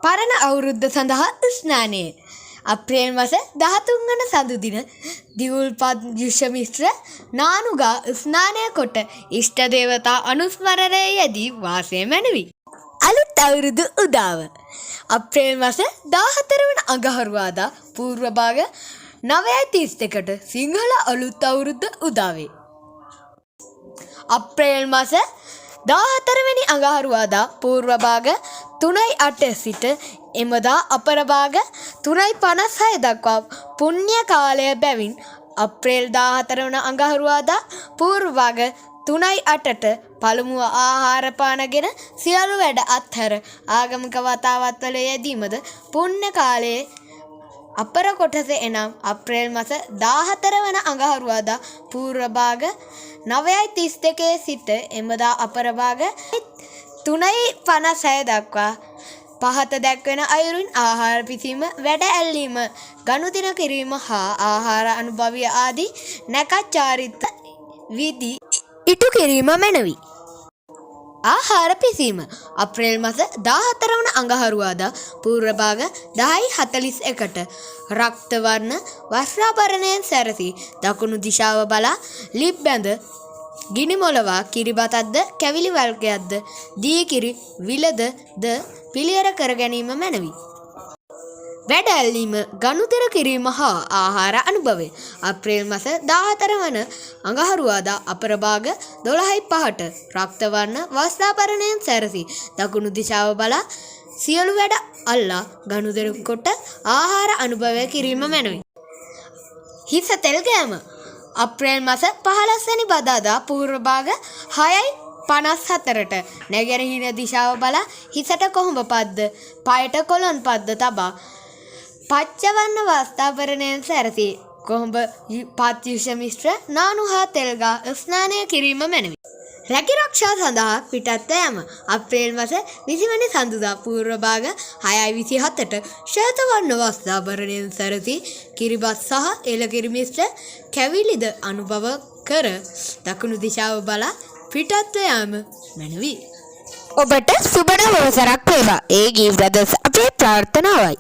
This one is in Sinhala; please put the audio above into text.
පරණ අවුරුද්ද සඳහා ස්නානය. අප්‍රේල් මස 13 වන සඳුදින දිවුල්පත් යුෂ මිශ්‍ර නානුගා ස්නානය කොට ඉෂ්ට දේවතා අනුස්මරණයේ යෙදී වාසය මැනවි. අලුත් අවුරුදු උදාව. අප්‍රේල් මස 14 වන අඟහරුවාදා පූර්ව භාග 9.32ට සිංහල අලුත් අවුරුද්ද උදා වේ. අප්‍රේල් මස 14 වැනි අඟහරුවාදා පූර්ව භාග 3.08 සිට එමදා අපර භාග 3.56 දක්වා පුණ්‍ය කාලය බැවින්, අප්‍රේල් 14 වන අඟහරුවාදා පූර්ව භාග 3.08ට පළමුව ආහාර පානගෙන සියලු වැඩ අත්හැර ආගමික වතාවත්වල යෙදීමද, පුණ්‍ය කාලයේ අපර කොටස එනම් අප්‍රේල් මස 14 වන අඟහරුවාදා පූර්ව භාග 9.32 සිට එමදා අපර භාග 3.56 දක්වා පහත දැක්වෙන අයුරින් ආහාර පිසීම, වැඩ ඇල්ලීම, ගනුදෙනු කිරීම හා ආහාර අනුභවය ආදී නැකත් චාරිත්‍ර විධි ඉටු කිරීම මැනවි. ආහාර පිසීම. අප්‍රේල් මස 14 වන අඟහරුවාදා පූර්ව භාග 10.41ට රක්ත වර්ණ වස්ත්‍රාභරණයෙන් සැරසී දකුණු දිශාව බලා ලිප් බැඳ ගිනි මොලවා කිරිබතක්ද කැවිලි වර්ගයක්ද දී කිරි විලද ද පිළියෙල කර ගැනීම මැනවි. වැඩ ඇල්ලීම, ගනුදෙනු කිරීම හා ආහාර අනුභවය. අප්‍රේල් මස 14 වන අඟහරුවාදා අපර භාග 12.05ට රක්ත වර්ණ වස්ත්‍රාභරණයෙන් සැරසී දකුණු දිශාව බලා සියලු වැඩ අල්ලා ගනුදෙනු කොට ආහාර අනුභවය කිරීම මැනවි. හිස තෙල් ගෑම. අප්‍රේල් මස 15 වැනි බදාදා පූර්ව භාග 6.54ට නැගෙනහිර දිශාව බලා හිසට කොහොඹ පද්ද, පයට කොළන් පද්ද තබා පච්චවර්ණ වස්ත්‍රාභරණයෙන් සැරසී කොහොඹ පත් යුෂ මිශ්‍ර නානු හා තෙල්ගා ස්නානය කිරීම මැනවි. රැකිරක්ෂා සඳහා පිටත්ව යාම. අප්‍රේල් මස 20 වැනි සඳුදා පූර්ව භාග 6.27ට ශ්වේත වර්ණ වස්ත්‍රාභරණයෙන් සැරසී කිරිබත් සහ එළකිරි මිශ්‍ර කැවිලිද අනුභව කර දකුණු දිශාව බලා පිටත්ව යාම මැනවි. ඔබට සුබ නව වසරක් වේවා. ඒ ගී බ්‍රදර්ස් අපේ ප්‍රාර්ථනාවයි.